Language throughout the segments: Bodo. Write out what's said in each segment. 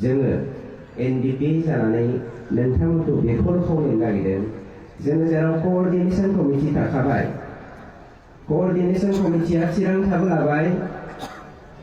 जोङो एनडिपि जानानै नोंथांमोनखौ बेखौल' खावलायनो नागिरदों जोङो जेराव क'अर्डिनेशन कमिटि थाखाबाय क'अर्डिनेशन कमिटिया थिरांथाबो लाबाय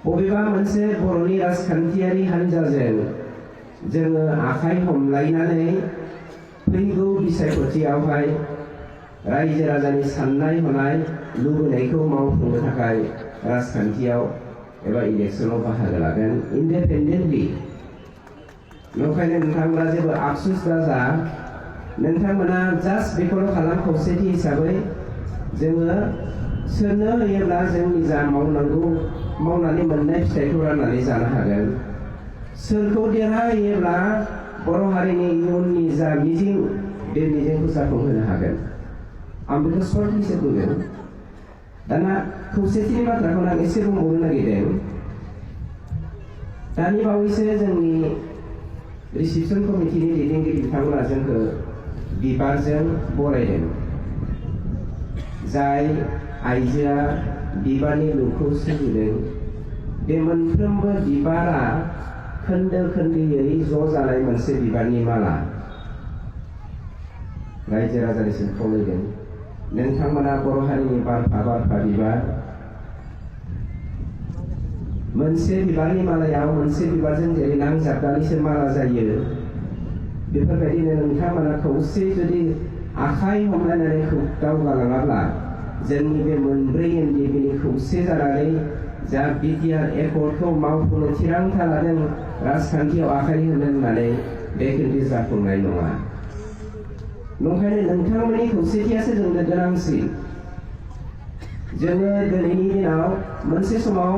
बबेबा मोनसे बर'नि राजखान्थियारि हान्जाजों जोङो आखाइ हमलायनानै फैगौ बिसायख'थियावहाय रायजो राजानि साननाय हनाय लुबैनायखौ मावफुंनो थाखाय राजखान्थियाव एबा इलेक्सनाव बाहागो लागोन इन्डिपेन्डेन्टलि। नंखायनो नोंथांमोना जेबो आफसुस दाजा, नोंथांमोना जास्ट बेखौल' खालाम खौसेथि हिसाबै जोङो सोरनो होयोब्ला जोंनि जा मावनांगौ मावनानै मोननाय फिथाइखौ राननानै जानो हागोन, सोरखौ देरहाहोयोब्ला बर' हारिनि इयुननि जा मिजिं बे मिजिंखौ जाफुंहोनो हागोन। आं बेखौ सर्टलिसो बुंदों। दाना खौसेथिनि बाथ्राखौ आं एसे बुंबावनो नागिरदों। दानि बावैसो जोंनि रिसिपसन कमिटिनि दैदेनगिरि बिथांमोना जोंखौ बिबारजों बरायदों। जाय आइजोआ बिबारनि लुखौ सोरजिदों बे मोनफ्रोमबो बिबारा खोन्दो खोन्दोयै ज' जानाय मोनसे बिबारनि माला। रायजो राजानिसिम खावलायदों नोंथांमोना बर' हारिनि बारफा बारफा बिबार, मोनसे बिबारनि मालायाव मोनसे बिबारजों जेरै नांजाबनानैसो माला जायो, बेफोरबायदिनो नोंथांमोना खौसे जुदि आखाइ हमलायनानै दावगालाङाब्ला जोंनि बे मोनब्रै एनडिपिनि खौसे जानानै जा बिटिआर एकर्डखौ मावफुंनो थिरांथा लादों राजखान्थियाव आखाइ होनो होननानै बे खिन्थु जाफुंनाय नङा। नंखायनो नोंथांमोननि खौसेथियासो जोंनो गोनांसिन। जोङो दिनैनि दिनाव मोनसे समाव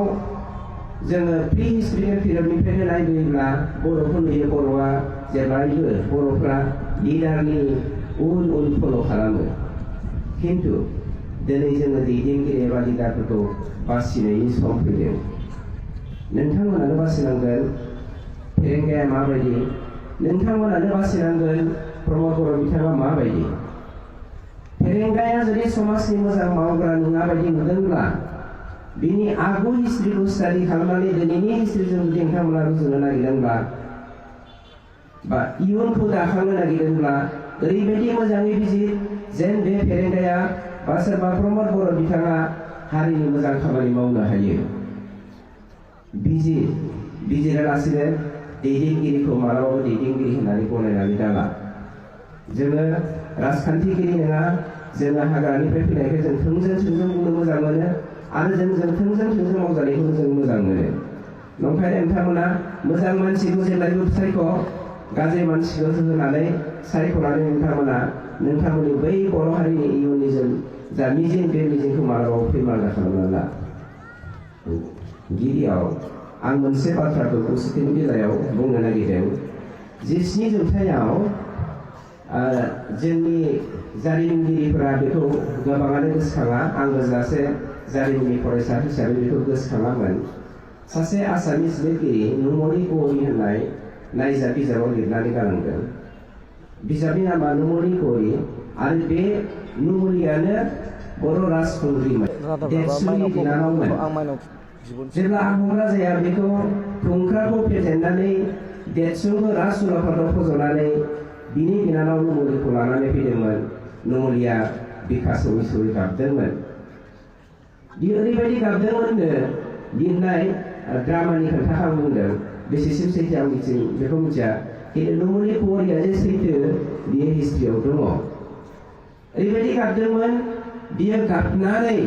जोङो प्रि हिस्टरिकेल पिरियडनिफ्रायनो नायबोयोब्ला बर'खौ नुयो बर'आ जेब्लायबो बर'फ्रा लिडारनि उन उन फल' खालामो। खिन्थु दिनै जोङो दैदेनगिरि एबा लिडारफोरखौ बासिनायनि सम फैदों। नोंथांमोनानो बासिनांगोन फेरेंगाया माबायदि, नोंथांमोनानो बासिनांगोन प्रमद बर' बिथाङा माबायदि। फेरेंगाया जुदि समाजनि मोजां मावग्रा नङा बायदि नुदोंब्ला बिनि आगु हिस्ट्रिखौ स्टाडि खालामनानै दिनैनि हिस्ट्रिजों जुदि नोंथांमोना रुजुनो नागिरदोंब्ला बा इयुनखौ दाखांनो नागिरदोंब्ला ओरैबायदि मोजाङै बिजिर जेन बे फेरेंगाया बा सोरबा प्रमद बर' बिथाङा हारिनि मोजां खामानि मावनो हायो। बिजिरालासिनो दैदेनगिरिखौ मालाबाबो दैदेनगिरि होननानै गनायनानै दाला। जोङो राजखान्थिगिरि नङा, जोङो हाग्रानिफ्राय फैनायखाय जों थोंजों बुंनो मोजां मोनो आरो जों थोंजों मावजानायखौ जों मोजां मोनो। नंखायनो नोंथांमोना मोजां मानसिखौ जेब्लायबो सायख', गाज्रि मानसिखौ होनानै सायख'नानै नोंथांमोना नोंथांमोननि बै बर' हारिनि इयुननि जा मिजिं बे मिजिंखौ मालाबाबो फैमारना खालामना ला। गिबियाव आं मोनसे बाथ्राखौ खौसेथिनि बेलायाव बुंनो नागिरदों। 17 जौथायाव जोंनि जारिमिनगिरिफोरा बेखौ गोबाङानो गोसोखाङा, आंबो सासे जारिमिननि फरायसा हिसाबै बेखौ गोसोखाङामोन। सासे आसामिस लिरगिरि नुमलि गौरी होननाय नायजाब बिजाबाव लिरनानै गालांदों। बिजाबनि नामा नुमलि गौरी आरो बे नुमलियानो बर' राजखुंग्रिमोन, देरसुंनि बिनानावमोन। जेब्ला आहम राजाया बेखौ खुंख्राखौ फेजेननानै देरसुंखौ राजउलाफादाव फज'नानै बिनि बिनानाव नुमलिखौ लानानै फैदोंमोन, नुमलिया बिखा सौयै सौयै गाबदोंमोन। बियो ओरैबायदि गाबदोंमोननो लिरनाय ड्रामानि खोथा आं बुंदों, बेसेसिम सैथो आं बेखौ मिथिया, खिन्थु नुमलि गौरीया जे सैथो बियो हिस्ट्रियाव दङ। ओरैबायदि गाबदोंमोन, बियो गाबनानै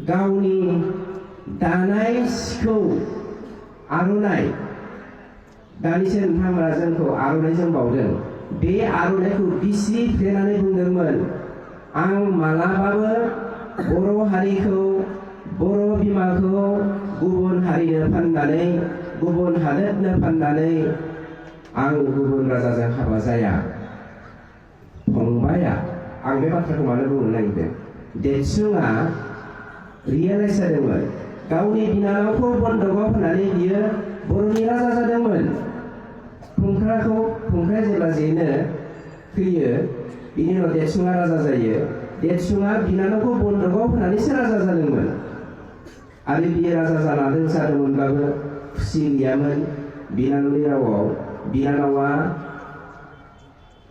गावनि दानाय सिखौ आर'नाइ, दानिसो नोंथांमोना जोंखौ आर'नाइजों बावदों, बे आर'नाइखौ बिसि फ्लेनानै बुंदोंमोन, आं मालाबाबो बर' हारिखौ बर' बिमाखौ गुबुन हारिनो फाननानै गुबुन हादोरनो फाननानै आं गुबुन राजाजों हाबा जाया। फंबाया, आं बे बाथ्राखौ मानो बुंनो नागिरदों, देरसुङा रियेलाइज जादोंमोन गावनि बिनानावखौ बन्दकआव होनानै बियो बर'नि राजा जादोंमोन। खुंख्राया जेब्ला जेनो फैयो बिनि उनाव देरसुङा राजा जायो। देरसुङा बिनानावखौ बन्दकआव होनानैसो राजा जादोंमोन आरो बियो राजा जादोंमोनब्लाबो खुसि गैयामोन। बिनानावनि रावाव बिनानावा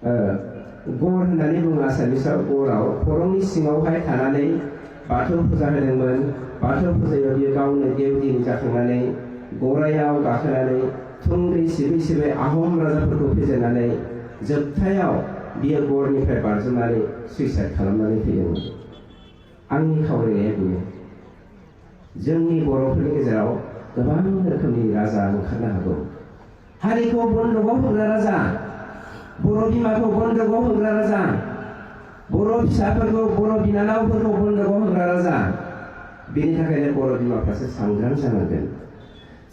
गर होननानै बुङो आसामिसाव गराव खरंनि सिङावहाय थानानै बाथौ फुजा होदोंमोन। बाथौ फुजायाव बियो गावनो देवदिनि जाखांनानै गरायाव गाखोनानै थुंग्रि सिबै सिबै आहम राजाफोरखौ फेजेननानै जोबथायाव बियो गरनिफ्राय बारजुमनानै सुइसाइड खालामनानै थैदोंमोन। आंनि खावलायनाया बेनो, जोंनि बर'फोरनि गेजेराव गोबां रोखोमनि राजा ओंखारनो हागौ। हारिखौ बन्दकआव होग्रा राजा, बर' बिमाखौ बन्दकआव होग्रा राजा, बर' फिसाफोरखौ बर' बिनानावफोरखौ बन्दकआव होग्रा राजा। बेनि थाखायनो बर' बिमाफ्रासो सांग्रां जानांगोन।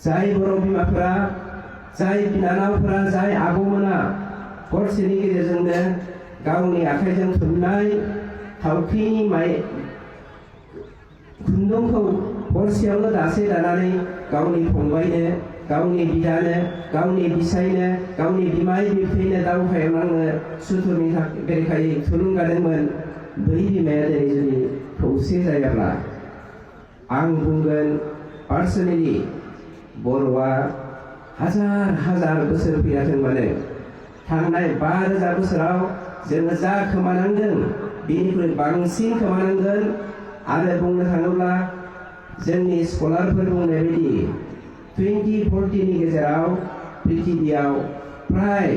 जाय बर' बिमाफोरा, जाय बिनानावफोरा, जाय आबौमोना हरसेनि गेजेरजोंनो गावनि आखाइजों थुननाय थावख्रिनि खुन्दुंखौ हरसेयावनो दासे दानानै गावनि फंबायनो, गावनि बिदानो, गावनि बिसायनो, गावनि बिमाय बिबथैनो दावहायाव नांनो सुथुरनि बेरेखायै थुलुंगादोंमोन। बै बिमाया दिनै जुदि खौसे जायाब्ला आं बुंगोन पार्सनेलि बर'आ हाजार हाजार बोसोर फैयाथों मानो थांनाय 5000 बोसोराव जोङो जा खोमानांदों बेनिख्रुइ बांसिन खोमानांगोन। आरो बुंनो थाङोब्ला जोंनि स्कलारफोर बुंनाय बायदि 2040नि गेजेराव पृथिबियाव प्राय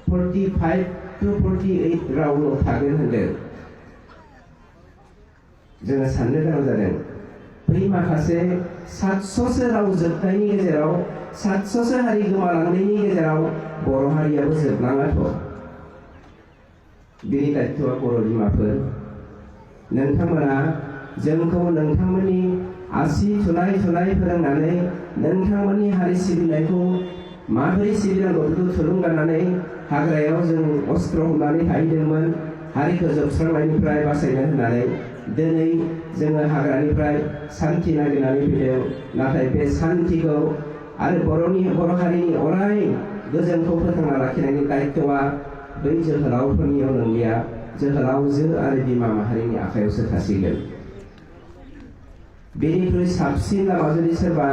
45 to 48 रावल' थागोन होनदों। जोङो साननो गोनां जादों बै माखासे 700सो राव जोबनायनि गेजेराव 700सो हारि गोमालांनायनि गेजेराव बर' हारियाबो जोबलाङाथ'। बेनि दायित्वआ बर' बिमाफोर, नोंथांमोना जोंखौ नोंथांमोननि आसि थुनाय फोरोंनानै नोंथांमोननि हारि सिबिनायखौ माबोरै सिबिनांगौ बेखौ थुलुंगानानै हाग्रायाव जों अस्त्र हमनानै थाहैदोंमोन हारिखौ जोबस्रांनायनिफ्राय बासायनो होननानै। दिनै जोङो हाग्रानिफ्राय सान्थि नागिरनानै फैदों। नाथाय बे सान्थिखौ आरो बर' हारिनि अराय गोजोनखौ फोथांना लाखिनायनि दायित्वआ बै जोहोलावफोरनियाव नंलिया, जोहोलावजो आरो बिमा माहारिनि आखायावसो थासिगोन। बेनिख्रुइ साबसिन लामा जुदि सोरबा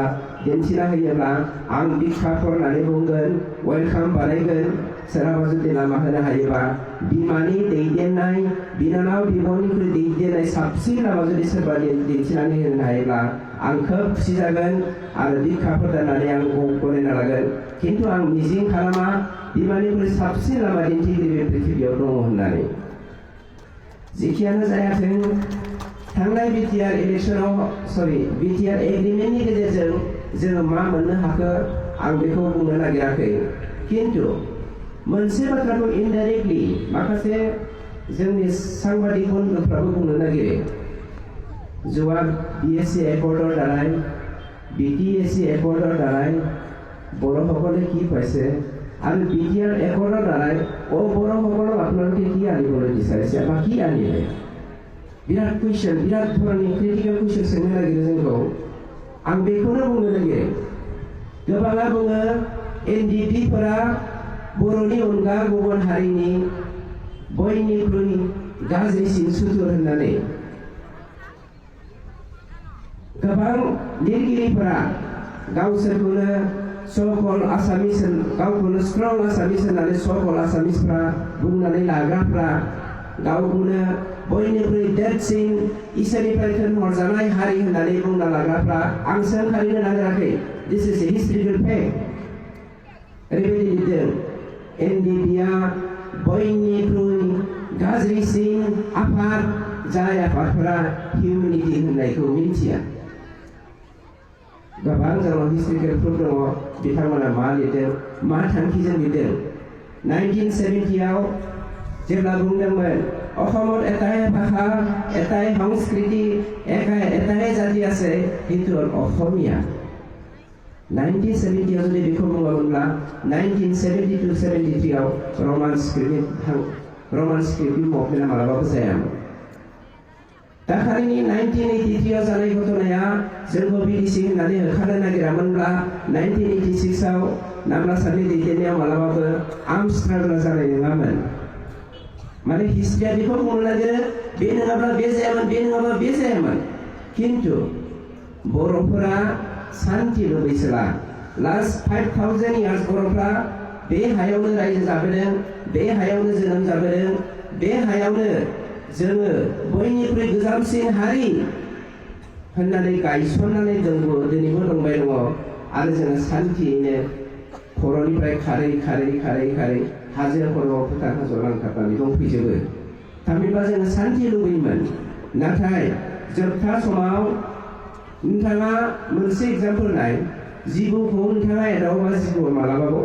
दिन्थिना होयोब्ला आं बिखाफोर होननानै बुंगोन, वेलकाम बानायगोन। सोरहाबा जुदि लामा होनो हायोबा बिमानि दैदेननाय, बिनानाव बिब'निख्रुइ दैदेननाय साबसिन लामा जुदि सोरबा दिन्थिनानै होनो हायोब्ला आं खोब खुसि जागोन आरो बिखाफोर दोननानै आं गनायना लागोन। खिन्थु आं मिजिं खालामा बिमानिख्रुइ साबसिन लामा दिन्थिगिरि बे पृथिबियाव दङ होननानै। जेखियानो जायाथों, थांनाय बिटिआर एग्रिमेन्टनि गेजेरजों जोङो मा मोननो हाखो आं बेखौ बुंनो नागिराखै। खिन्थु मोनसे बाथ्राखौ इनडाइरेक्टलि माखासे जोंनि सांबादिक बन्धुफ्राबो बुंनो नागिरो। जोआ BSc একৰ্ডৰ দ্বাৰাই BTAC একৰ্ডৰ দ্বাৰাই বড়োসকলে কি পাইছে আৰু BTR একৰ্ডৰ দ্বাৰাই বড়োসকলক আপোনালোকে কি আনিবলৈ বিচাৰিছে বা কি আনিলে? बिराद कुइसन, बिराद धरननि क्रिटिकेल कुइसन सोंनो नागिरो जोंखौ। आं बेखौनो बुंनो नागिरो, गोबाङा बुङो NDPफोरा बर'नि अनगा गुबुन हारिनि बयनिख्रुइ गाज्रिसिन सुथुर होननानै। गोबां लिरगिरिफोरा गावसोरखौनो सकल आसामिस, गावखौनो स्ट्रं आसामिस होननानै सकल आसामिसफ्रा बुंनानै लाग्राफ्रा गावखौनो बयनिख्रुइ देरसिन इसोरनिफ्राय थिनहरजानाय हारि होननानै बुंना लाग्राफ्रा आं सोंखारिनो नागिराखै। दिस इज ए हिस्ट्रिकेल फेक्ट। ओरैबायदि लिरदों, NDPआ बयनिख्रुइ गाज्रिसिन आफाद, जाय आफादफोरा हिउमेनिटि होननायखौ मिन्थिया। गोबां जोंनाव हिस्ट्रिकेलफोर दङ, बिथांमोना मा लिरदों, मा थांखिजों लिरदों। 1970आव जेब्ला बुंदोंमोन অসমত এটাই ভাষা, এটাই সংস্কৃতি, এটাই জাতি আছে, সেইটো হ'ল অসমীয়া। 1970 যদি बेखौ बुङोमोनब्ला 1972-73आव रमान स्क्रिप्टनि मुभमेन्टआ मालाबाबो जायामोन। दाखालिनि 1983आव जानाय घटनाया जोंखौ बिटिसि होननानै होखारनो नागिरामोनब्ला 1986आव नामला सारनि दैदेननायाव मालाबाबो आर्म स्ट्रागलआ जानाय नङामोन। माने हिस्ट्रिया बेखौ बुंनो नागिरो, बे नङाब्ला बे जायामोन, बे नङाब्ला बे जायामोन। खिन्थु बर'फोरा शान्ति लुबैसोला, लास्ट 5000 इयार्स बर'फ्रा बे हायावनो रायजो जाबोदों, बे हायावनो जोनोम जाबोदों, बे हायावनो जोङो बयनिख्रुइ गोजामसिन हारि होननानै गायसननानै दिनैबो दंबाय दङ। आरो जोङो सान्थियैनो खर'निफ्राय खारै खारै खारै खारै हाजो खर'आव भुटान हाजोआव नांथाबनानै दंफैजोबो। थामहिनबा जोङो सान्थि लुबैयोमोन। नाथाय जोबथा समाव नोंथाङा मोनसे एग्जाम्पोल नाय, जिबौखौ नोंथाङा एदावोबा जिबौआ मालाबाबो